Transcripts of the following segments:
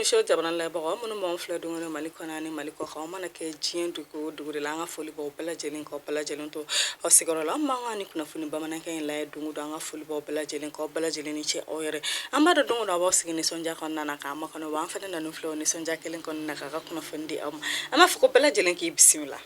Aw ni su jabarani lajɛbagaw minnu b'anw filɛ don o don Mali kɔnɔ ani Mali kɔ kan, aw mana kɛ diɲɛ dugu o dugu de la, an ka foli b'aw bɛɛ lajɛlen k'aw bɛɛ lajɛlen to aw sigiyɔrɔ la. An b'an ka ni kunnafoni bamanankan in lajɛ don o don, an ka foli b'aw bɛɛ lajɛlen k'aw bɛɛ lajɛlen ni ce aw yɛrɛ. An b'a dɔn don o don aw b'aw sigi nisɔndiya kɔnɔna na k'an makɔnɔ, wa an fana nana filɛ o nisɔndiya kelen kɔnɔna na k'a ka kunnafoni di aw ma. An b'a fɔ ko bɛɛ lajɛlen k'i bisimila.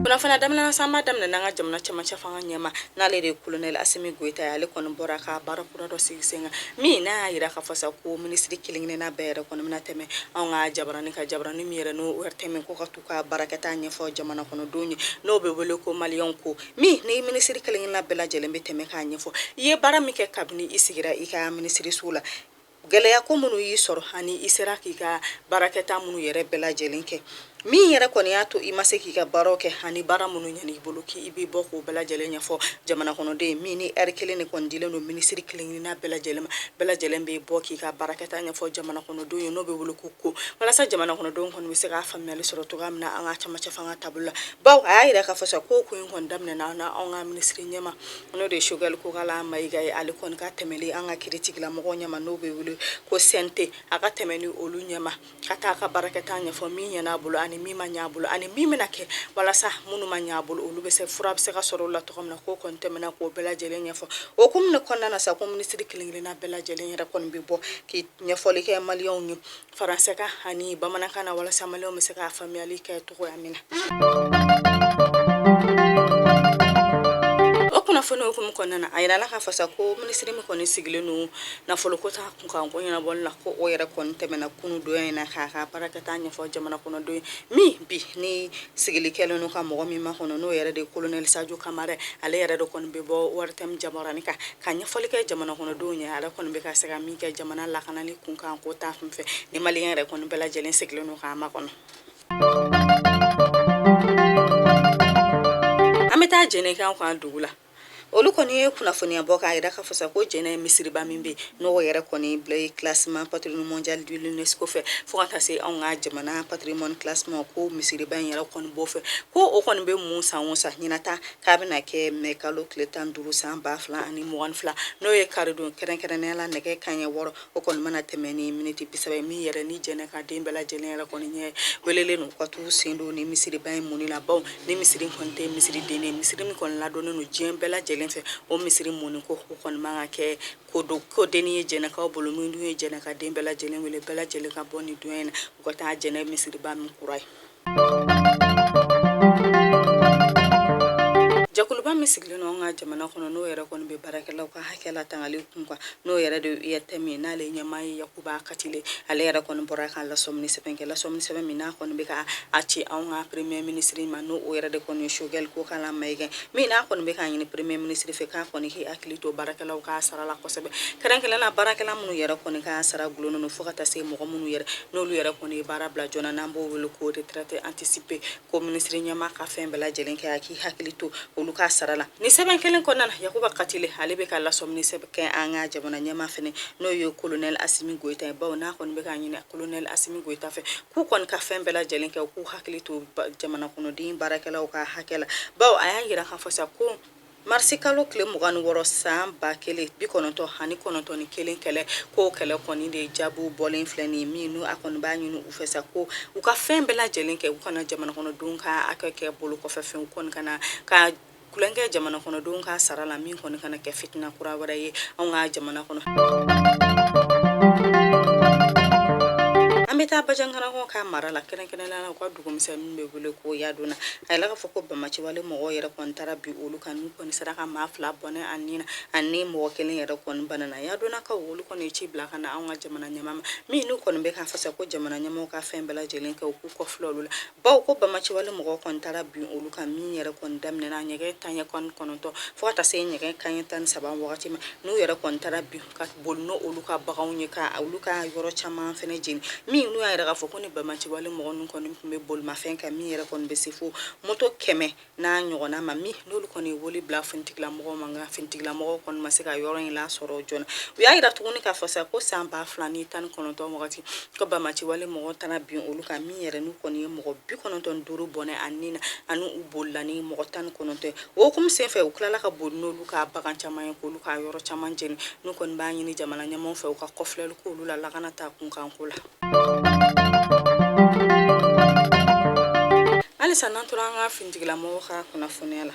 Kunnafoniya daminɛ sa, an b'a daminɛ n'an ka jamana cɛmancɛ fanga ɲɛmaa, n'ale de ye kolonɛli Asimi Goyita ye. Ale kɔni bɔra ka baara kura dɔ sigi sen kan, min n'a y'a jira k'a fɔ sa ko minisiri kelen-kelenna bɛɛ yɛrɛ kɔni bɛna tɛmɛ anw ka jabarani kan, jabarani min yɛrɛ n'o ORTM ko ka t'u ka baarakɛta ɲɛfɔ jamana kɔnɔdenw ye, n'o bɛ wele ko maliyɛnw ko min ni minisiri kelen-kelenna bɛɛ lajɛlen bɛ tɛmɛ k'a ɲɛfɔ i ye baara min kɛ kabini i sigira i ka minisiriso la, gɛlɛya ko minnu y'i sɔrɔ ani i sera k'i ka baarakɛta minnu yɛrɛ bɛɛ lajɛlen kɛ, min yɛrɛ kɔni y'a to i ma se k'i ka baaraw kɛ ani baara minnu ɲɛna i bolo, k'i bɛ bɔ k'o bɛɛ lajɛlen ɲɛfɔ jamana kɔnɔden. Min ni ɛri kelen de kɔni dilen don minisiri kelen-kelenna bɛɛ lajɛlen ma, bɛɛ lajɛlen bɛ bɔ k'i ka baarakɛta ɲɛfɔ jamana kɔnɔdenw ye, n'o bɛ wele ko walasa jamana kɔnɔdenw kɔni bɛ se k'a faamuyali sɔrɔ cogoya min na an ka cɛmancɛ fanga taabolo la. Bawo a y'a jira k'a fɔ sa ko ko in kɔni daminɛna anw ka minisiri ɲɛmaa, n'o de ye Sogɛli Kokala Mayiga ye, ale kɔni ka tɛmɛli an ka kiiritigɛlamɔgɔw ɲɛma, n'o bɛ wele ko CNT, a ka tɛmɛ ni olu ɲɛma ka taa a ka baarakɛta ɲɛfɔ, min ɲɛna a bolo ani min ma ɲɛ a bolo ani min bɛna kɛ walasa minnu ma ɲɛ a bolo, olu bɛ se fura bɛ se ka sɔrɔ o la cogo min na. K'o kɔni tɛmɛna k'o bɛɛ lajɛlen ɲɛfɔ. O hukumu de kɔnɔna na sa, ko minisiri kelen-kelenna bɛɛ lajɛlen yɛrɛ kɔni bɛ bɔ k'i ɲɛfɔli kɛ maliyɛnw ye faransɛkan ani bamanankan na, walasa maliyɛnw bɛ se k'a faamuyali kɛ cogoya min na. O kunnafoni hukumu kɔnɔna na, a yirala k'a fɔ sa ko minisiri min kɔni sigilen don nafoloko ta kunkan ko ɲɛnabɔli la, ko o yɛrɛ kɔni tɛmɛna kunu donya in na k'a ka baarakɛta ɲɛfɔ jamana kɔnɔdenw ye, min bi ni sigili kɛlen don ka mɔgɔ min makɔnɔ, n'o yɛrɛ de ye kolonɛli Sajo Kamara. Ale yɛrɛ de kɔni bɛ bɔ ORTM jabarani kan ka ɲɛfɔli kɛ jamana kɔnɔdenw ye, ale kɔni bɛ ka se ka min kɛ jamana lakanali kunkan ko ta fan fɛ, ni maliyɛn yɛrɛ kɔni bɛɛ lajɛlen sigilen don k'a makɔnɔ. An bɛ taa Jɛnɛkaw ka dugu la. Olu kɔni ye kunnafoniya bɔ k'a jira k'a fɔ sa ko Jɛnɛ misiriba min bɛ yen, n'o yɛrɛ kɔni bila ye classement patrimoine mondial de l'UNESCO fɛ, fo ka taa se anw ka jamana patrimoine classement, ko misiriba in yɛrɛ kɔni b'o fɛ, ko o kɔni bɛ mun san o san, ɲinan ta k'a bɛna kɛ mɛ kalo tile 15 san 2022, n'o ye karidon, kɛrɛnkɛrɛnnenya la nɛgɛ kanɲɛ 6 o kɔni mana tɛmɛ ni miniti 30, min yɛrɛ ni Jɛnɛ ka den bɛɛ lajɛlen yɛrɛ kɔni ɲɛ welelen don ka t'u sen don ni misiriba in munni la, bawo ni misiri kɔni tɛ misiri den ye, misiri min kɔni ladɔnnen don diɲɛ bɛɛ lajɛlen fɛ, o misiri munni ko o kɔni man ka kɛ ko don ko denni ye Jɛnɛkaw bolo. Min dun ye Jɛnɛ ka den bɛɛ lajɛlen wele, bɛɛ lajɛlen ka bɔ nin donya in na, u ka taa Jɛnɛ misiriba min kura ye. Jɛkuluba min sigilen don an ka jamana kɔnɔ, n'o yɛrɛ kɔni bɛ baarakɛlaw ka hakɛ latangali kun kan, n'o yɛrɛ de ye URTM ye, n'ale ɲɛmaa ye Yakuba Katile, ale yɛrɛ kɔni bɔra ka lasɔmini sɛbɛn kɛ, lasɔmini sɛbɛn min n'a kɔni bɛ ka a ci anw ka premier ministre ma, n'o yɛrɛ de kɔni ye Sogɛli Kokala Mayiga, min n'a kɔni bɛ k'a ɲini premier ministre fɛ k'a kɔni k'i hakili to baarakɛlaw ka sara la kosɛbɛ, kɛrɛnkɛrɛnnenya la baarakɛla minnu yɛrɛ kɔni ka sara gulonnen don, fo ka taa se mɔgɔ minnu yɛrɛ n'olu yɛrɛ kɔni ye baara bila joona, n'an b'o wele ko retraite anticipée, ko minisiri ɲɛmaa ka fɛn bɛɛ lajɛlen kɛ a k'i hakili to olu ka sara la. Ni sɛbɛn kelen kɔnɔna na, Yakuba Katile ale bɛ ka lasɔmini sɛbɛn kɛ an ka jamana ɲɛmaa fɛnɛ, n'o ye kolonɛli Asimi Goyita ye, bawo n'a kɔni bɛ k'a ɲini kolonɛli Asimi Goyita fɛ k'u kɔni ka fɛn bɛɛ lajɛlen kɛ u k'u hakili to jamana kɔnɔden baarakɛlaw ka hakɛ la, bawo a y'a jira k'a fɔ sa ko marisi kalo tile 26 san 1991 kɛlɛ, k'o kɛlɛ kɔni de jaabiw bɔlen filɛ nin ye, min n'u a kɔni b'a ɲini u fɛ sa ko u ka fɛn bɛɛ lajɛlen kɛ u kana jamana kɔnɔdenw ka hakɛ kɛ bolo kɔfɛ fɛn, u kɔni kana ka tulonkɛ jamana kɔnɔdenw ka sara la, min kɔni kana kɛ fitina kura wɛrɛ ye anw ka jamana kɔnɔ. An bɛ taa Bajankarankaw ka mara la, kɛrɛnkɛrɛnnenya la u ka dugumisɛn min bɛ wele ko Yadona. A yirala k'a fɔ ko banbaanciwale mɔgɔw yɛrɛ kɔni taara bin olu kan, n'u kɔni sera ka maa 2 bɔnɛ a ni na, ani mɔgɔ kelen yɛrɛ kɔni banana. Yadonakaw olu kɔni ye ci bila ka na anw ka jamana ɲɛmaa ma, min n'u kɔni bɛ k'a fɔ sa ko jamana ɲɛmaaw ka fɛn bɛɛ lajɛlen kɛ u k'u kɔfilɛ olu la, bawo ko banbaanciwale mɔgɔw kɔni taara bin olu kan, min yɛrɛ kɔni daminɛna nɛgɛ kanɲɛ 19 fo ka taa se nɛgɛ kanɲɛ 13 wagati ma, n'u yɛrɛ kɔni taara bin ka boli n'olu ka baganw ye, ka olu ka yɔrɔ caman fɛnɛ jeni, min n'u y'a y'a yira k'a fɔ ko ni banbaanciwale mɔgɔ ninnu kɔni tun bɛ bolimafɛn kan min yɛrɛ kɔni bɛ se fo moto 100 n'a ɲɔgɔnna ma, min n'olu kɔni ye wele bila finitigilamɔgɔw ma, nka finitigilamɔgɔw kɔni ma se ka yɔrɔ in lasɔrɔ joona. U y'a yira tuguni k'a fɔ sa ko san 2019 wagati, ko banbaanciwale mɔgɔw taara bin olu kan, min yɛrɛ n'u kɔni ye mɔgɔ 95 bɔnɛ a ni na, ani u bolila ni mɔgɔ 19. O hukumu senfɛ, u tilala ka boli n'olu ka bagan caman ye, k'olu ka yɔrɔ caman jeni. N'u kɔni b'a ɲini jamana ɲɛmaaw fɛ, u ka kɔfilɛli k'olu la lakana ta kunkanko la. Halisa n'an tora an ka finitigilamɔgɔw ka kunnafoniya la,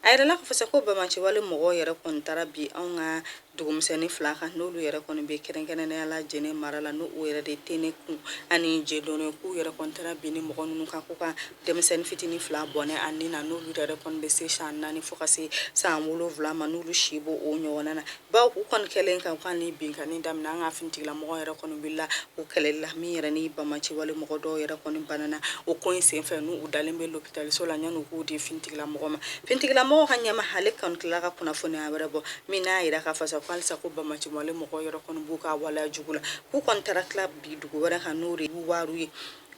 a yirala k'a fɔ sa ko banbaanciwale mɔgɔw yɛrɛ kɔni taara bin anw ka dugumisɛnnin fila kan, n'olu yɛrɛ kɔni bɛ kɛrɛnkɛrɛnnenya la Jɛnɛ mara la, n'o yɛrɛ de Tɛnɛkun ani Jɛdɔnɛ. K'u yɛrɛ kɔni taara bin ni mɔgɔ ninnu kan, k'u ka denmisɛnnin fitinin fila bɔnɛ a ni na, n'olu yɛrɛ kɔni bɛ se san 4 fo ka se san 7 ma, n'olu si b'o o ɲɔgɔnna na. Bawo u kɔni kɛlen ka u ka ni binkanni daminɛ, an ka finitigilamɔgɔ yɛrɛ kɔni wulila u kɛlɛli la, min yɛrɛ ni banbaanciwale mɔgɔ dɔw yɛrɛ kɔni banana o ko in senfɛ, n'u u dalen bɛ lopitaliso la yanni u k'u di finitigilamɔgɔ ma. Finitigilamɔgɔ ka ɲɛmaa, ale kɔni tilala ka kunnafoniya wɛrɛ bɔ, min n'a yira k'a fɔ sa ko halisa ko banbaanciwale mɔgɔw yɛrɛ kɔni b'u ka waleya jugu la, k'u kɔni taara tila bin dugu wɛrɛ kan, n'o de ye Waru ye,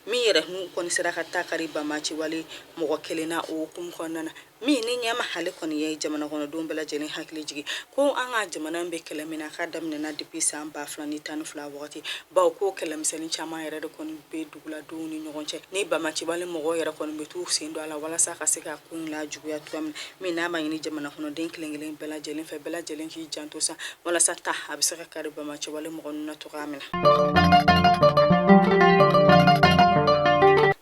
min yɛrɛ n'u kɔni sera ka ta kari banbaanciwale mɔgɔ kelen na o hukumu kɔnɔna na. Min ni ɲɛmaa, ale kɔni ye jamana kɔnɔdenw bɛɛ lajɛlen hakili jigin ko an ka jamana in bɛ kɛlɛ min na, k'a daminɛna depuis san 2012 wagati, bawo ko kɛlɛmisɛnnin caman yɛrɛ de kɔni bɛ duguladenw ni ɲɔgɔn cɛ, ni banbaanciwale mɔgɔw yɛrɛ kɔni bɛ t'u sen don a la walasa ka se ka ko in lajuguya cogoya min na. Min n'a b'a ɲini jamana kɔnɔden kelen kelen bɛɛ lajɛlen fɛ, bɛɛ lajɛlen k'i janto sa walasa ta a bɛ se ka kari banbaanciwale mɔgɔ ninnu na cogoya min na.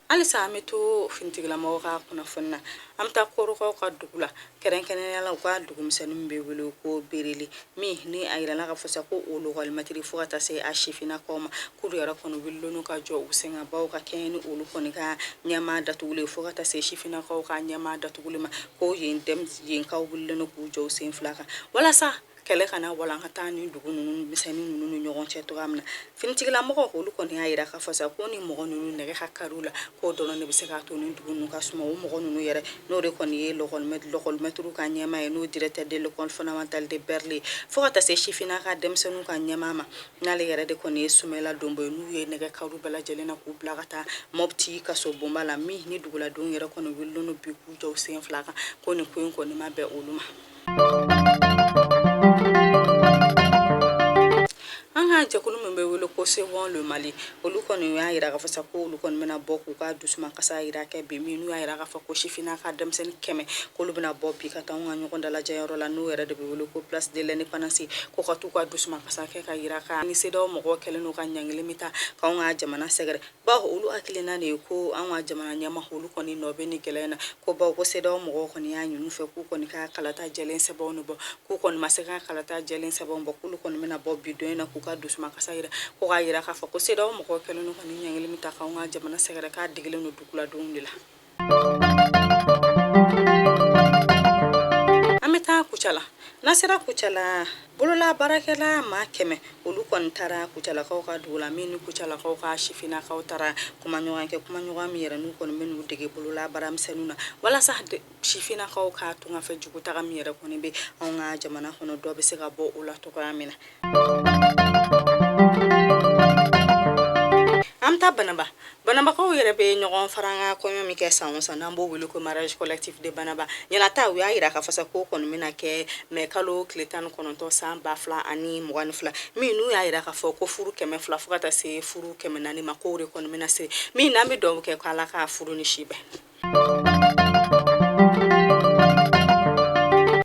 Halisa an bɛ to finitigilamɔgɔw ka kunnafoni na. An bɛ taa Korokaw ka dugu la, kɛrɛnkɛrɛnnenya la u ka dugumisɛnnin min bɛ wele ko Berele, min ni a yirala k'a fɔ sa ko o lɔkɔlimɛtiri fo ka taa se a sifinnakaw ma, k'olu yɛrɛ kɔni wulilen ka jɔ u sen kan, bawo ka kɛɲɛ ni olu kɔni ka ɲɛmaa datugulen fo ka taa se sifinnakaw ka ɲɛmaa datugulen ma, ko yen yenkaw wulilen k'u jɔ u sen fila kan walasa kɛlɛ kana walankata ni dugu ninnu misɛnnin ninnu ni ɲɔgɔn cɛ cogoya min na. Finitigilamɔgɔw, olu kɔni y'a yira k'a fɔ sa ko ni mɔgɔ ninnu nɛgɛ ka kari u la, k'o dɔrɔn de bɛ se k'a to ni dugu ninnu ka suma. O mɔgɔ ninnu yɛrɛ, n'o de kɔni ye lɔkɔlimɛtiriw ka ɲɛmaa ye, n'o directeur de l'école fondamentale de Berle, fo ka taa se sifinna ka denmisɛnninw ka ɲɛmaa ma, n'ale yɛrɛ de kɔni ye Sumɛla Donbo ye, n'u ye nɛgɛ kari u bɛɛ lajɛlen na k'u bila ka taa Mɔpti kaso bonba la, min ni duguladenw yɛrɛ kɔni wulilen don bi k'u jɔ u sen fila kan ko nin ko in kɔni ma bɛn olu ma. An ka jɛkulu min bɛ wele ko Sauvons le Mali, olu kɔni y'a yira k'a fɔ sa ko olu kɔni bɛna bɔ k'u ka dusumakasa yira kɛ bi, min n'u y'a yira k'a fɔ ko sifinna ka denmisɛnnin 100 k'olu bɛna bɔ bi ka taa anw ka ɲɔgɔn dalajɛ yɔrɔ la, n'o yɛrɛ de bɛ wele ko Place de l'Indépendance, ko ka t'u ka dusumakasa kɛ ka yira ka ni CEDEAO mɔgɔw kɛlen n'u ka ɲangili min ta k'anw ka jamana sɛgɛrɛ, bawo olu hakilina de ye ko an ka jamana ɲɛmaa, olu kɔni nɔ bɛ ni gɛlɛya in na, ko bawo ko CEDEAO mɔgɔw kɔni y'a ɲini u fɛ k'u kɔni ka kalata jɛlen sɛbɛnw de bɔ, k'u kɔni ma se ka kalata jɛlen sɛbɛnw bɔ, k'olu kɔni bɛna bɔ bi don in na k'u ka dusumakasa yira, ko k'a yira k'a fɔ ko CEDEAO mɔgɔw kɛlen don ka nin ɲangili min ta k'anw ka jamana sɛgɛrɛ, k'a digilen don duguladenw de la. An bɛ taa Kucala. N'an sera Kucala, bolola baarakɛla maa 100, olu kɔni taara Kucalakaw ka dugu la, min ni Kucalakaw ka sifinnakaw taara kumaɲɔgɔn kɛ, kumaɲɔgɔn min yɛrɛ n'u kɔni bɛ n'u dege bolola baaramisɛnninw na walasa sifinnakaw ka tungafɛ jugu taga min yɛrɛ kɔni bɛ anw ka jamana kɔnɔ, dɔ bɛ se ka bɔ o la cogoya min na. An bɛ taa Banaba. Banabakaw yɛrɛ bɛ ɲɔgɔn fara an ka kɔɲɔ min kɛ san o san, n'an b'o wele ko mariage collectif de Banaba. Ɲinan ta, u y'a yira k'a fɔ sa ko kɔni bɛna kɛ mɛ kalo tile 19 san 2022, min n'u y'a yira k'a fɔ ko furu 200 fo ka taa se furu 400 ma, k'o de kɔni bɛna se, min n'an bɛ dugawu kɛ k'Ala ka furu ni si bɛn.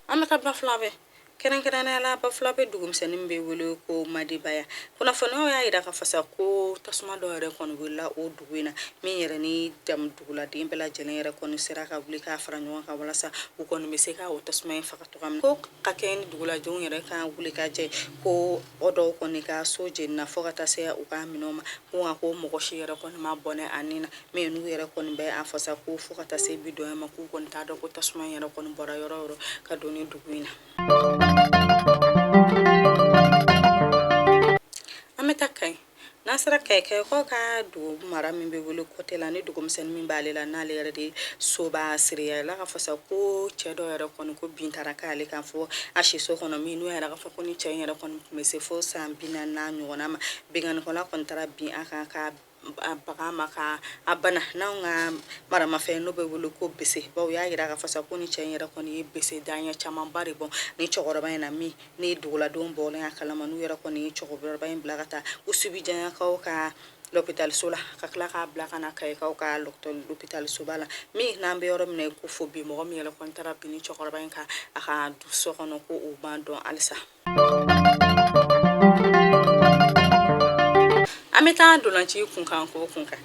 An bɛ taa Bafulabɛ, kɛrɛnkɛrɛnnenya la Bafulabɛ dugumisɛnnin min bɛ wele ko Madibaya. Kunnafoniyaw y'a yira k'a fɔ sa ko tasuma dɔ yɛrɛ kɔni wulila o dugu in na, min yɛrɛ ni duguladen bɛɛ lajɛlen yɛrɛ kɔni sera ka wuli k'a fara ɲɔgɔn kan walasa u kɔni bɛ se ka o tasuma in faga cogoya min na. Ko ka kɛɲɛ ni duguladenw yɛrɛ ka wuli ka jɛ, ko o dɔw kɔni ka so jenina fo ka taa se u ka minɛnw ma, ko nka ko mɔgɔ si yɛrɛ kɔni ma bɔnɛ a ni na, min n'u yɛrɛ kɔni bɛ a fɔ sa ko fo ka taa se bi don ma, k'u kɔni t'a dɔn ko tasuma in yɛrɛ kɔni bɔra yɔrɔ o yɔrɔ ka don ni dugu in na. An bɛ taa Kayi. N'an sera Kayi, Kayikaw ka dugu mara min bɛ wele Kotela, ni dugumisɛnnin min b'ale la, n'ale yɛrɛ de Soba Siriya la, k'a fɔ sa ko cɛ dɔ yɛrɛ kɔni ko bin taara k'ale kan fo a siso kɔnɔ, min n'u yɛrɛ k'a fɔ ko ni cɛ in yɛrɛ kɔni tun bɛ se fo san 40 n'a ɲɔgɔnna ma. Binkannikɛla kɔni taara bin a kan ka baga ma ka a bana n'anw ka maramafɛn n'o bɛ wele ko bese. Bawo y'a jira k'a fɔ sa ko ni cɛ in yɛrɛ kɔni ye bese daɲɛ camanba de bɔn ni cɛkɔrɔba in na, min ni duguladenw bɔlen a kalama, n'u yɛrɛ kɔni ye cɛkɔrɔba in bila ka taa Usubijanyakaw ka lɔpitaliso la, ka tila k'a bila ka na Kayikaw ka lɔpitalisoba la, min n'an bɛ yɔrɔ min na i ko fo bi, mɔgɔ min yɛrɛ kɔni taara bin ni cɛkɔrɔba in kan a ka so kɔnɔ, ko o ma dɔn halisa. An bɛ taa dolanci kunkan ko kunkan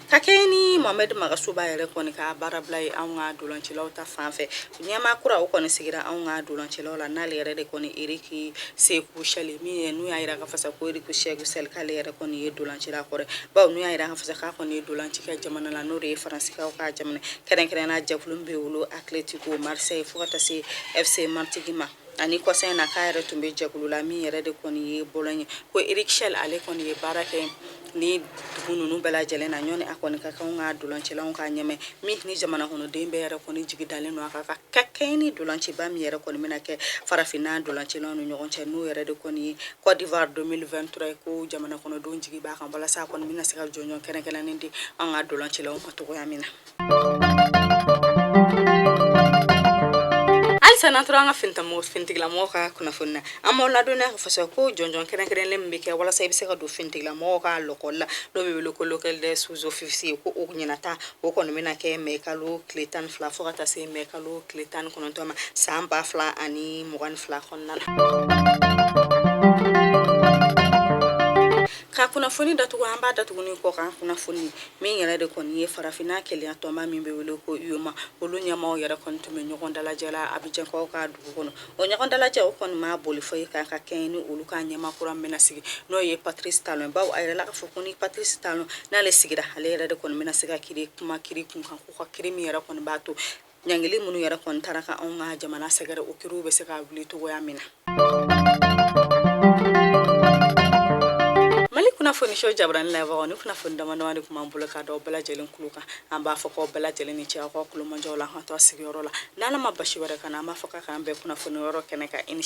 ka kɛ ni Mohamed Magasuba yɛrɛ kɔni ka baarabila ye anw ka dolancilaw ta fan fɛ. Ɲɛmaa kura o kɔni sigira anw ka dolancilaw la, n'ale yɛrɛ de kɔni Eric Sekou Chelle, min ye n'u y'a jira k'a fɔ sa ko Eric Sekou Chelle k'ale yɛrɛ kɔni ye dolancila kɔrɔ, bawo n'u y'a jira k'a fɔ sa k'a kɔni ye dolanci kɛ jamana la, n'o de ye Faransikaw ka jamana, kɛrɛnkɛrɛnnenya jɛkulu min bɛ wele Atletico Marseille fo ka taa se FC Martigues ma. Ani kɔsa in na k'a yɛrɛ tun bɛ jɛkulu la min yɛrɛ de kɔni ye Bologne ye. Ko Eric Chelle ale kɔni ye baara kɛ ni dugu ninnu bɛɛ lajɛlen na ɲɔni a kɔni ka kɛ anw ka dolancilaw ka ɲɛmaa, min ni jamana kɔnɔden bɛɛ yɛrɛ kɔni jigi dalen don a kan ka kɛ ni dolanciba min yɛrɛ kɔni bɛna kɛ farafinna dolancilaw ni ɲɔgɔn cɛ, n'o yɛrɛ de kɔni ye Côte d'Ivoire 2023, ko jamana kɔnɔdenw jigi b'a kan walasa a kɔni bɛna se ka jɔnjɔn kɛrɛnkɛrɛnnen di an ka dolancilaw ma cogoya min na. Halisa n'an tora an ka finitigilamɔgɔw ka kunnafoni na, an b'aw ladɔnniya k'a fɔ sa ko jɔnjɔn kɛrɛnkɛrɛnlen min bɛ kɛ walasa i bɛ se ka don finitigilamɔgɔw ka lɔkɔli la, n'o bɛ wele ko l'école des sous-officiers, ko o ɲinata o kɔni bɛna kɛ mɛ kalo tile 12 fo ka taa se mɛ kalo tile 19 ma san 2022 kɔnɔna na. Ka kunnafoni datugu, an b'a datugu ni kɔkan kunnafoni min yɛrɛ de kɔni ye farafinna kelenya tɔnba min bɛ wele ko UEMOA, olu ɲɛmaaw yɛrɛ kɔni tun bɛ ɲɔgɔn dalajɛ la Abijankaw ka dugu kɔnɔ. O ɲɔgɔn dalajɛ o kɔni ma boli foyi kan ka kɛɲɛ ni olu ka ɲɛmaa kura min bɛna sigi, n'o ye Patrice Talon. Bawo a yirala k'a fɔ ko ni Patrice Talon n'ale sigira, ale yɛrɛ de kɔni bɛna se ka kiri kuma kiri kun kan, ko ka kiri min yɛrɛ kɔni b'a to ɲangili minnu yɛrɛ kɔni taara ka anw ka jamana sɛgɛrɛ, o kiriw bɛ se ka wuli cogoya min na. Mali kunnafoni so jabarani lajɛbagaw, ni kunnafoni dama dama de tun b'an bolo ka da aw bɛɛ lajɛlen tulo kan. An b'a fɔ k'aw bɛɛ lajɛlen ni ce aw ka kulomajɔw la, an ka to a sigiyɔrɔ la. N'Ala ma basi wɛrɛ k'an na, an b'a fɔ k'a k'an bɛn kunnafoni wɛrɛ kɛnɛ kan. I ni